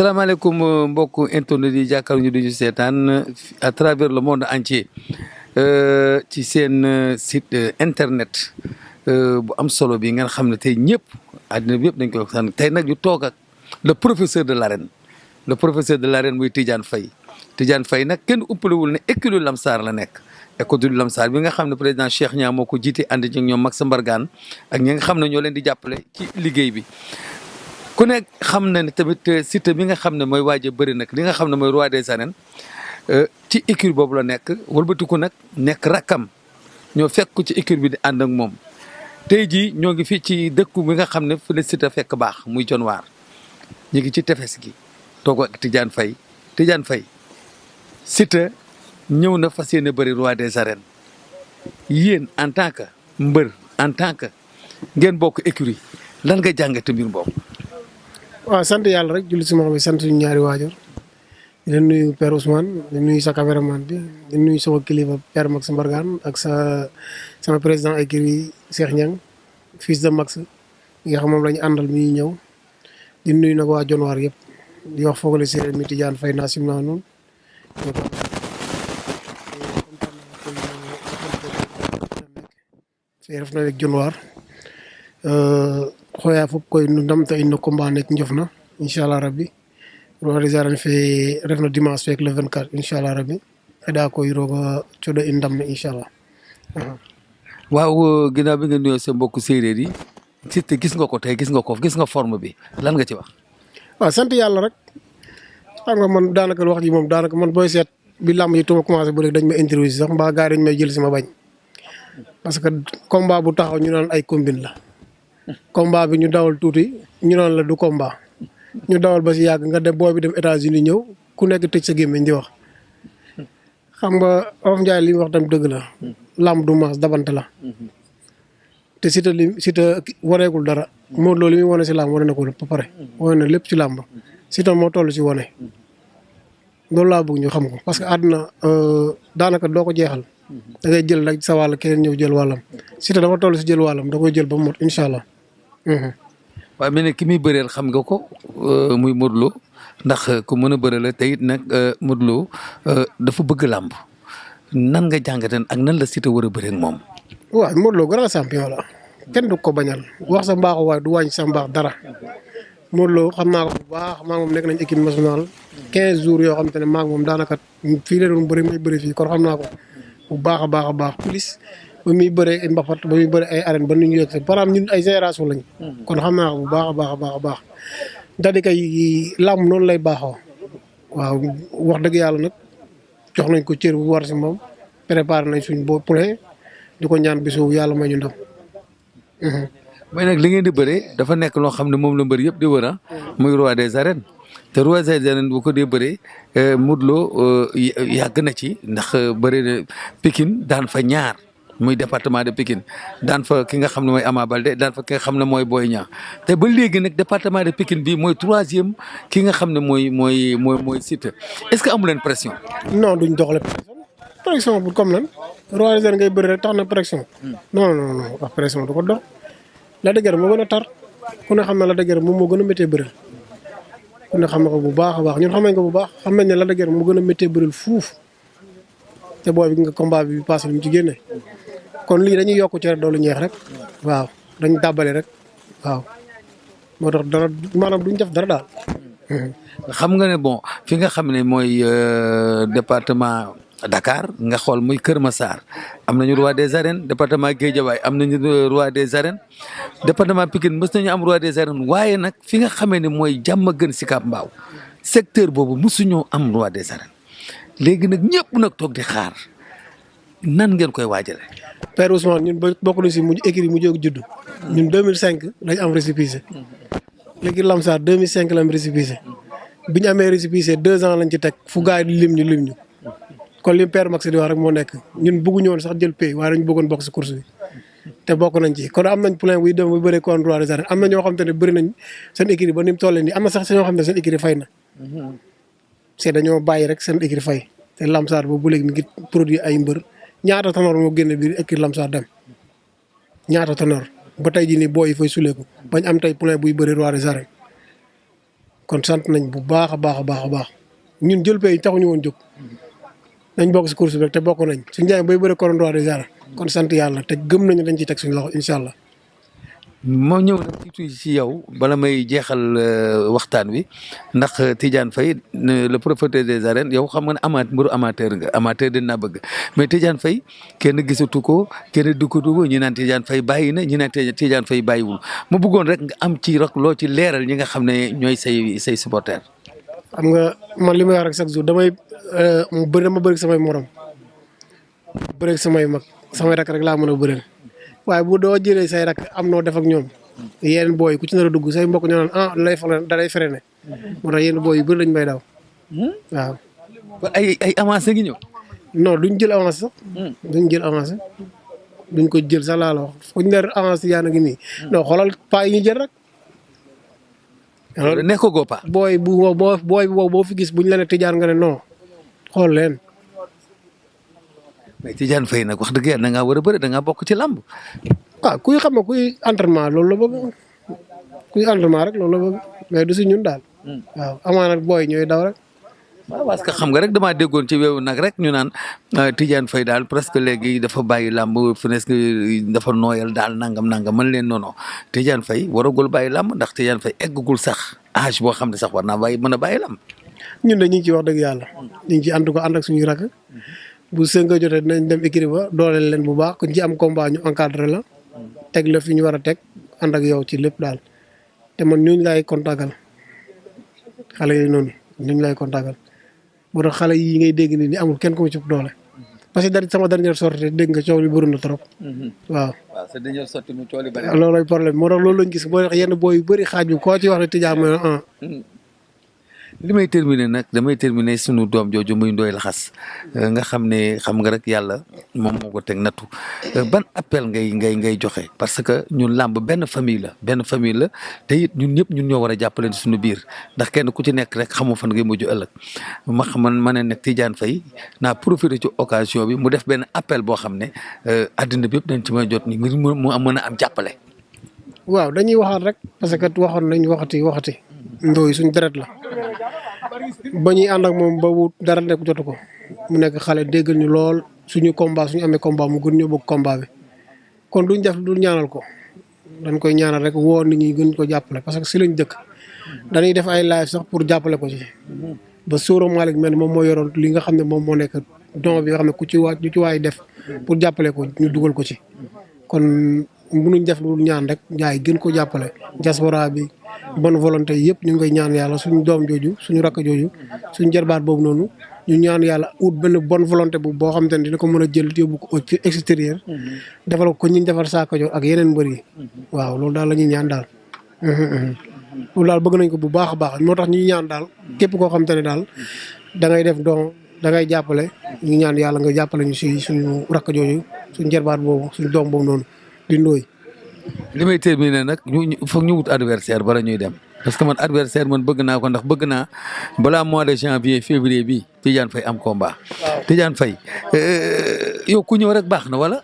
salaamaaleykum mbokku internet yi jàkkaarloo ñu duñu seetaan à travers le monde entier ci seen site internet bu am solo bi ngeen xam ne tey ñëpp àddina bi yëpp dañ koy waxtaan tey nag ñu toog ak le professeur de l'arène le professeur de l'arène muy Tidiane Faye nag kenn uppalewul ne écurie Lamsar la nekk. écurie Lamsar bi nga xam ne président Cheikh Niang moo ko jiite ànd ci ñoom Max Mbargane ak ñi nga xam ne ñoo leen di jàppale ci liggéey bi. ku nekk xam na ne tamit Siteu bi nga xam ne mooy waaj a bëri nag li nga xam ne mooy roi des arènes ci écurie boobu la nekk wëlbatiku nag nekk rakkam ñoo fekk ko ci écurie bi di ànd ak moom. tey jii ñoo ngi fii ci dëkku bi nga xam ne fu la Siteu fekk baax muy Dionewar ñu ngi ci tefes gi toog ak Tidiane Faye Siteu ñëw na fas yéene bëri roi des arènes yéen en tant que mbër en tant que ngeen bokk écurie lan nga jàngate mbir boobu. waaw sant yàlla rek julli si moom bi sant suñu ñaari waajur di leen nuyu Père Ousmane di nuyu sa caméraman bi di nuyu sama kilifa Père Max Mbargane ak sama président écurie Cheikh Niang fils de Max yi nga xam moom la ñu àndal mi ñëw di nuyu nag waa Dionewar yëpp di wax foogale séeréer mi Tidiane Faye naa sim naa noonu fe ref na rek Dionewar xoya fop koy no ndamta in no combat nek njofna inchallah rabbi roi des arènes fe refna dimanche fek le 24 inchallah rabbi xeɗa koy roga coɗa in ndam ne inchallah. waaw ginnaaw bi nga nuyoo sa mbokku séeréer yi Siteu gis nga ko tey gis nga forme bi lan nga ci wax. waaw sant yàlla rek xam nga man daanaka wax ji moom daanaka man booy seet bi làmb ji tuma commencé ba léegi dañ ma interview sax mbaa gars yi dañ may jël si ma bañ parce que combat bu taxaw ñu naan ay combine la. combat bi ñu dawal tuuti ñu naan la du combat ñu dawal ba si yàgg nga dem booy bi dem États-Unis ñëw ku nekk tëj sa gémmiñ di wax xam nga Olof Njaay li mu wax tam dëgg la làmb du maas dabante la te Siteu waneegul dara Modou Lo li muy wane si làmb wane na ko ba pare wane na lépp ci làmb Siteu moo toll si wane loolu laa bëgg ñu xam ko parce que àdduna daanaka doo ko jeexal da ngay jël rek sa wàll keneen ñëw jël wàllam Siteu dafa toll si jël wàllam da koy jël ba mu mot incha allah. waaye mel ne ki muy bëreel xam nga ko muy Modou Lo ndax ku mën a bëre la te it nag Modou Lo dafa bëgg làmb nan nga jàngate ak nan la Siteu war a bëree ak moom. waaw Modou Lo grand champion la kenn du ko bañal wax sa mbaaxu waaye du wàññi sa mbaax dara Modou Lo xam naa ko bu baax maa ngi moom nekk nañ équipe nationale 15 jours yoo xam te ne maa ngi moom daanaka fii la doon bëri may bëri fii kon xam naa ko bu baax a baax plus. ba muy bëree mbapat ba muy bëri ay arène ba nu ñu yegg par exemple ñun ay génération lañ kon xam naa ko bu baax a baax dadi kay làmb noonu lay baaxoo waaw wax dëgg yàlla nag jox nañ ko cër bu war si moom préparé nañ suñ boo poulain di ko ñaan bisu yàlla may ñu ndam. mais nag li ngeen di bëree dafa nekk loo xam ne moom la mbër yëpp di wër muy roi des arènes te roi des arènes bu ko dee bëree Modou Lo yàgg na ci ndax bëri na Pikine daan fa ñaar. muy département de Pikine daan fa ki nga xam ne mooy Ama Baldé daan fa ki nga xam ne mooy Boy Niang te ba léegi nag département de Pikine bi mooy 3e ki nga xam ne mooy Siteu est-ce que amu leen pression. non duñ doxale pression bu comme lan roi des arènes ngay bëri rek tax na pression. non wax pression du ko dox. la dëgër moo gën a tar ku ne xam ne la dëgër moom moo gën a méttee bëri ku ne xam na ko bu baax a baax ñun xam nañ ko bu baax xam nañ ne la dëgër moo gën a méttee bëri fuuf te booy bi nga combat bi passé lu mu ci génne. kon lii dañuy yokk ci rek doolu ñeex rek waaw dañ dàbbale rek waaw moo tax dara maanaam duñ def dara daal. xam nga ne bon fi nga xam ne mooy département Dakar nga xool muy Kër Massar am nañu roi des arènes département Guédiawaye am nañu roi des arènes département Pikine mës nañu am roi des arènes waaye nag fi nga xamee ne mooy Diamaguène Sicap Mbao secteur boobu mësuñoo am roi des arènes léegi nag ñëpp nag toog di xaar nan ngeen koy waajale. Père Ousmane ñun bokk na si mujj écurie mu jóg judd ñun 2005 lañ am récépissé l'écurie Lamsar 2005 la am récépissé bi ñu amee récépissé 2 ans lañ ci teg fu gars yi lim ñu kon li Père Max di wax rek moo nekk ñun bëgguñu woon sax jël pay waaye dañu bëggoon bokk si course bi te bokk nañ ci kon am nañ plein buy dem bu bëree ko roi des arènes am na ñoo xam te ne bëri nañ seen écurie ba ni mu toll nii am na sax ñoo xam ne seen écurie fay na c'est dañoo bàyyi rek seen écurie fay te Lamsar boobu bu léegi mi ngi produit ay mbër ñaata tonor moo génne biir écurie Lamsar dem ñaata tonor ba tey jii nii booy yi fay suleeku bañ am tey poulain buy bëri roi des arènes kon sant nañ bu baax a baax a baax a baax ñun jël pay taxuñu woon jóg nañ bokk si course bi rek te bokk nañ suñu jaay bay bëre couronne roi des arènes kon sant yàlla te gëm nañu dañ ciy teg suñu loxo incha allah. moo ñëw nag tuuti ci yow bala may jeexal waxtaan wi ndax Tidiane Faye le prophète des arènes yow xam nga ne mbëru amateur nga amateur dinaa bëgg mais Tidiane Faye kenn gisatu ko kenn duggatu ko ñi naan Tidiane Faye bàyyi na ñi naan Tidiane Faye bàyyiwul ma bëggoon rek nga am ci rek loo ci leeral ñi nga xam ne ñooy say supporters. xam nga man li may wax rek chaque jour dama bëri samay morom bëri samay mag samay rak rek laa mën a bëreel. waaye bu doo jëlee say rak am noo def ak ñoom yeneen booy ku ci nar a dugg say mbokk ñoo naan da lay freiné moo tax yenn booy yu bëri dañ may daw waaw. ay avancé ngi ñëw. non duñ jël avance sax. duñ jël avance duñ ko jël sax laa la wax fu ñu ne avance yaa ngi nii. non xoolal paa yi ñu jël rek. alors nekkoo goo paa. booy boo fi gis buñ la ne Tidiane nga ne non xool leen. mais Tidiane Faye nag wax dëgg yàlla da ngaa war a bëri da ngaa bokk ci làmb. kuy xam nga kuy entraînement loolu la bëgg kuy entraînement rek loolu la bëgg mais du si ñun daal. waaw amaana booy ñooy daw rek. waaw parce que xam nga rek damaa déggoon ci weewu nag rek ñu naan Tidiane Faye daal presque léegi dafa bàyyi làmb presque dafa nooyal daal nangam man leen non Tidiane Faye waragul bàyyi làmb ndax Tidiane Faye eggagul sax âge boo xam ne sax war naa mën a bàyyi làmb. ñun de ñu ngi ciy wax dëgg yàlla. ñu ngi ciy ànd ak suñu rakk. bu 5 heures jotee dinañ dem écurie ba dooleel leen bu baax ku ci am combat ñu encadré la teg la fi ñu war a teg ànd ak yow ci lépp daal te man ñooñu laay contactal xale yi noonu ñooñu laay contactal moo tax xale yi ngay dégg ni amul kenn ku ma ci doole. parce que sama dernière sortie dégg nga coow li bëri na trop. waaw sa dernière sortie mu coow li bëri. loolooy problème moo tax loolu lañ gis boo tax yenn booy yu bëri xaaj bi koo ci wax ne Tidiane mooy li may terminer nag damay terminer sunu doom jooju muy Ndoye Laxas nga xam ne xam nga rek yàlla moom moo ko teg nattu ban appel ngay joxe parce que ñun làmb benn famille la te it ñun ñëpp ñun ñoo war a jàppale suñu biir ndax kenn ku ci nekk rek xamoo fan ngay mujj ëllëg ma ne nag Tidiane Faye naa profité ci occasion bi mu def benn appel boo xam ne àddina bi yëpp dañ ci may jot ni ngir mu mën a am jàppale. waaw dañuy waxaat rek parce que waxoon nañ waxati Ndoye suñ deret la. ba ñuy ànd ak moom ba wut dara nekk jotu ko mu nekk xale déggal ñu lool suñu amee combat mu gën ñoo bëgg combat bi kon duñ def du ñaanal ko dañ koy ñaanal rek woo nit ñi gën ko jàppale parce que si lañ dëkk dañuy def ay live sax pour jàppale ko ci ba Soro Malick mel moom moo yoroon li nga xam ne moom moo nekk don bi nga xam ne ku ci waay def pour jàppale ko ñu dugal ko ci kon mënuñ def lu ñaan rek jaay gën ko jàppale diaspora bi bonne volonté yëpp ñu ngi koy ñaan yàlla suñu doom jooju suñu rakk jooju suñu jarbaat boobu noonu ñu ñaan yàlla ut benn bonne volonté bu boo xam te ne dina ko mën a jël yóbbu ko ci extérieur defal ko ñu defar Sakho Dior ak yeneen mbër yi waaw loolu daal la ñuy ñaan daal loolu daal bëgg nañ ko bu baax a baax moo tax ñuy ñaan daal képp koo xam te ne daal da ngay def don da ngay jàppale ñu ñaan yàlla nga jàppale ñu si suñu rakk jooju suñu jarbaat boobu suñu doom boobu noonu di Ndoye. li may terminer nag foog ñu wut adversaire bala ñuy dem parce que man adversaire man bëgg naa ko ndax bëgg naa balaa mois de janvier février bi Tidiane Faye am combat. waaw Tidiane Faye yow ku ñëw rek baax na wala.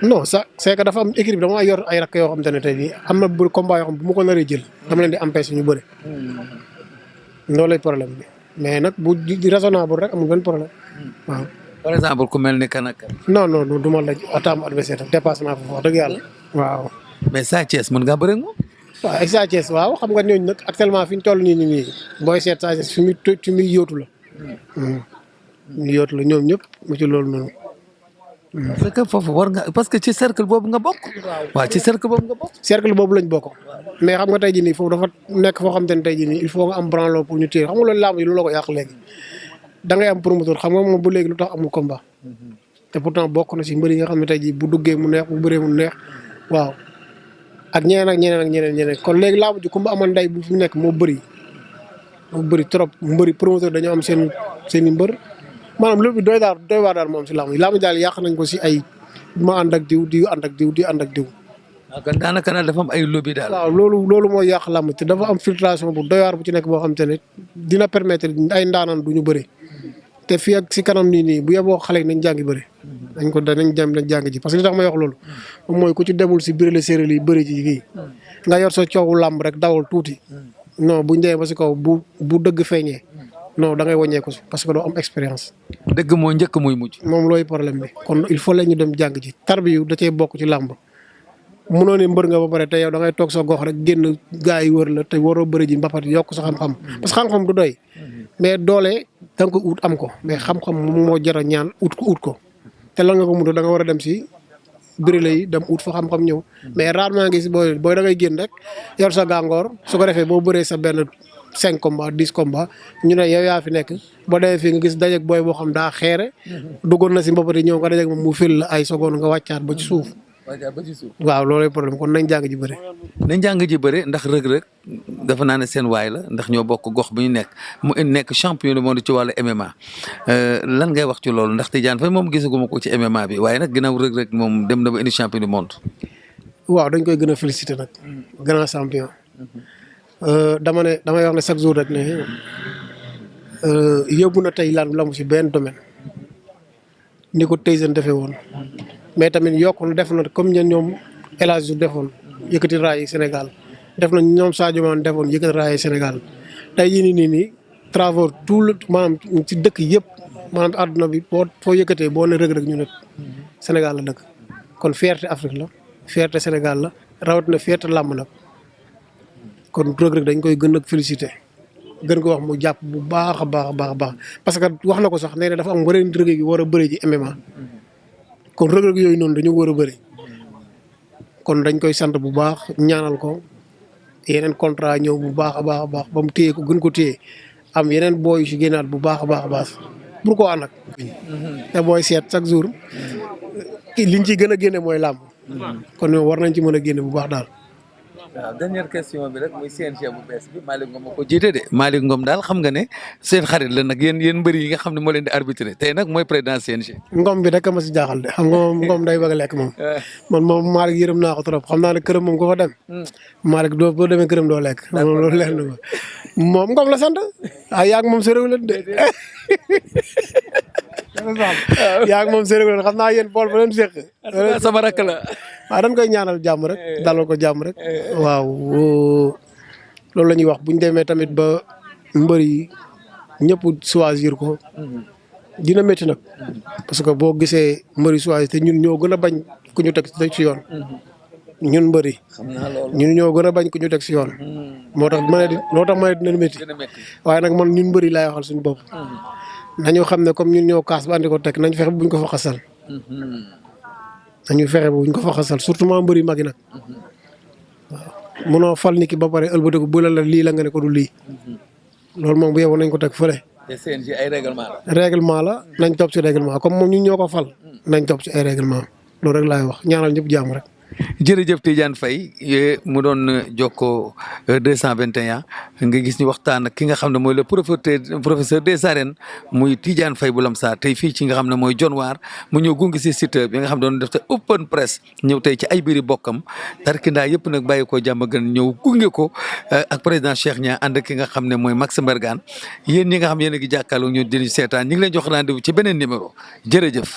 non c'est que dafa am équipe dama yor ay rakk yoo xam te ne tey jii am na bu combat yoo xam bu ma ko naree jël dama leen di empêcher ñu bëre. loolu lay problème bi mais nag bu raisonnable rek amul benn problème waaw. par exemple ku mel ni kan ak kan. non du ma la attaque adversaire dépassé naa foofu wax dëgg yàlla waaw. mais Sa Thiès mën ngaa bëre ak moom. waaw ak Sa Thiès waaw xam nga ñooñu nag actuellement fi ñu toll nii booy seet Sa Thiès fi muy yóotu la. ñu yóotu la ñoom ñëpp mu ci loolu noonu. parce que foofu war nga parce que ci cercle boobu nga bokk. waaw ci cercle boobu nga bokk. cercle boobu lañ bokk mais xam nga tey jii nii foofu dafa nekk foo xam te ne tey jii nii il faut nga am branlo pour ñu téye xam nga loolu làmb yi loolu la ko yàq léegi. da ngay am promoteur xam nga moom bu léegi lu tax amul combat te pourtant bokk na si mbër yi nga xam ne tey jii bu duggee mu neex bu bëree mu neex waaw ak ñeneen kon léegi làmb ji kumba amoon ndey bu fi nekk moo bëri trop mbëri promoteur dañoo am seen i mbër maanaam lépp doy waar daal moom si làmb yi làmb daal yàq nañ ko si ay ma ànd ak diw ànd ak diw waaw kon daanaka daal dafa am ay lobby daal. waaw loolu mooy yàq làmb te dafa am filtration bu doy waar bu ci nekk boo xam te ne dina permettre ay ndaanaan du ñu bëri te fii ak si kanam nii bu yeboo xale yi nañ jàngi bëri. danañ jàng ji parce que li tax may wax loolu moom mooy ku ci demul si biir séeréer yi bëri ci kii nga yor sa coowu làmb rek dawal tuuti non buñ demee ba si kaw bu dëgg feeñee non da ngay wàññeeku si parce que doo am expérience. dëgg moo njëkk muy mujj. moom looy problème bi kon il faut la ñu dem jàng ci tarbiyu da cee bokk ci làmb mënoo ne mbër nga ba pare te yow da ngay toog sa gox rek génn gaa yi wër la te waroo bëri ji mbapat yokk sa xam-xam parce que xam-xam du doy mais doole da nga ko ut am ko mais xam-xam moom moo jar a ñaan ut ko te lan nga ko mënut da nga war a dem si bërile yi dem ut fa xam-xam ñëw mais rarement ngi si booy da ngay génn rek yor sa gàngoor su ko defee boo bëree sa benn 5 combats 10 combats ñu ne yow yaa fi nekk boo demee fii nga gis dajeeg booy boo xam daa xeere duggoon na si mbapat yi ñëw nga dajeeg moom mu fil la ay seconde nga wàccaat ba ci suuf. waaw loolay problème kon nañ jàng ji bëre. nañ jàng ji bëre ndax rëg-rëg dafa naa ne seen waay la ndax ñoo bokk gox bu ñu nekk mu nekk champion du monde ci wàllu MMA lan ngay wax ci loolu ndax Tidiane Faye moom gisaguma ko ci MMA bi waaye nag ginnaaw rëg-rëg moom dem na ba indi champion du monde. waaw dañ koy gën a féliciter nag. grand champion. damay wax ne chaque jour rek ne yóbbu na tey lamb ci benn domaine ni ko Tyson defee woon. mais tamit yokk na def na comme ñoom El Hadj Diouf defoon yëkkati raay Sénégal def na ñoom Sadio Mané defoon yëkkati raay Sénégal tey yii nii travaux tout le maanaam ci dëkk yëpp maanaam àdduna bi foo yëkkatee boo ne rëg-rëg ñu ne Sénégal la dëkk kon fierté Afrique la fierté Sénégal la rawatina fierté làmb nag kon rëg-rëg dañ koy gën a félicité gën ko wax mu jàpp bu baax a baax parce que wax na ko sax nee na dafa am wareen rëg-rëg yi war a bëri ji MMA. kon rëg-rëg yooyu noonu dañu war a bëri kon dañ koy sant bu baax ñaanal ko yeneen contrat ñëw bu baax a baax ba mu téye ko gën ko téye am yeneen booy yu si génnaat bu baax a baax pourquoi nag. te booy seet chaque jour liñ ciy gën a génne mooy làmb. kon war nañ ci mën a génne bu baax daal. waaw dernière question bi rek muy CNG bu bees bi Malick Ngom moo ko jiite de Malick Ngom daal xam nga ne seen xarit la nag yéen mbëri yi nga xam ne moo leen di arbitré tey nag mooy président CNG. Ngom bi rek ma si jaaxal de xam nga Ngom day bëgg a lekk moom. man moom Malick yërëm naa ko trop xam naa ne këram moom ko fa dem. Malick boo demee këram doo lekk. loolu leer na ma moom Ngom la sant yaa ngi moom sa réew la de. yaa ngi moom sa réew la xam naa yéen bool ba leen seq. sama rakk la. waaw dañ koy ñaanal jàmm rek dalal ko jàmm rek waaw loolu la ñuy wax bu ñu demee tamit ba mbër yi ñëpp choisir ko dina métti nag parce que boo gisee mbër yi choisir te ñun ñoo gën a bañ ku ñu teg ci yoon ñun mbër yi ñun ñoo gën a bañ ku ñu teg ci yoon moo tax ma ne dina métti waaye nag man ñun mbër yi laay waxal suñu bopp nañu xam ne comme ñun ñoo kaas ba andi ko teg nañ fexe buñ ko fa xasal nañu fexe buñ ko fa xasal surtout maa mbëri mag yi nag waaw mënoo fal nit ki ba pare ëlbatiku bu la lii la nga ne ko du lii loolu moom bu yeboo nañ ko teg fële. te CNG ay règlement la. règlement la nañ topp ci règlement comme moom ñun ñoo ko fal nañ topp ci ay règlement loolu rek laay wax ñaanal ñëpp jàmm rek. jërëjëf Tidiane Faye mu doon jokkoo 221 nga gis ñu waxtaan ak ki nga xam ne mooy le professeur des arènes muy Tidiane Faye bu Lamsar tey fii ci nga xam ne mooy Dionne waar mu ñëw gunge si Siteu bi nga xam ne doon def te open press ñëw tey ci ay biiri bokkam tarkindaa yëpp nag bàyyi ko jàmm gën ñëw gunge ko ak président Cheikh Niang ànd ki nga xam ne mooy Max Mbergane yéen ñi nga xam yéen a ngi jàkkaarloo ñu di seetaan ñi ngi leen jox rendez-vous ci beneen numéro jërëjëf.